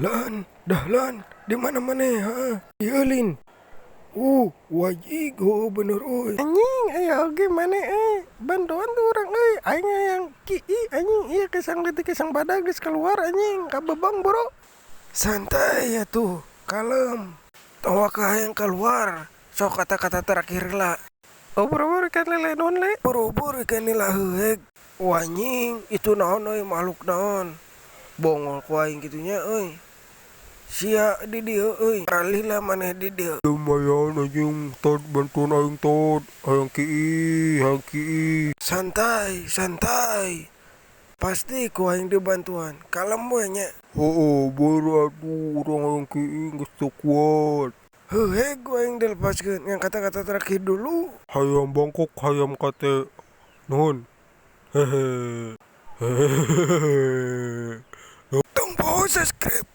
Lan, Dahlan, di mana maneh ha? Ieu Lin. Wajig, oh bener euy. Anjing, aya oge maneh euy. Bantuan tuh urang euy. Aing hayang kii anjing, ieu kesang leutik kesang badag geus keluar anjing, kabebang bro. Santai ya tuh, kalem. Tong waka hayang keluar. Sok kata-kata terakhir lah. Oh, boro-boro ikan lele naon le? Boro-boro ikan lele heuheg. Wah anjing, itu naon euy, makhluk naon? Bongol ku aing kitu nya euy. Sia di dieu euy, ralila maneh di dieu. Lumayan anjing, Tod, bantuan aing Tod, hayang kii, hayang kii. Santai, santai. Pasti ku aing dibantuan. Kalem we nya. Heueuh, boro atuh urang hayang kii geus teu kuat. Heuheg ku aing dilepaskeun, yang kata-kata terakhir dulu. Hayam bangkok, hayam kate. Nuhun. Hehe. Hehehe. Tong poho subscribe.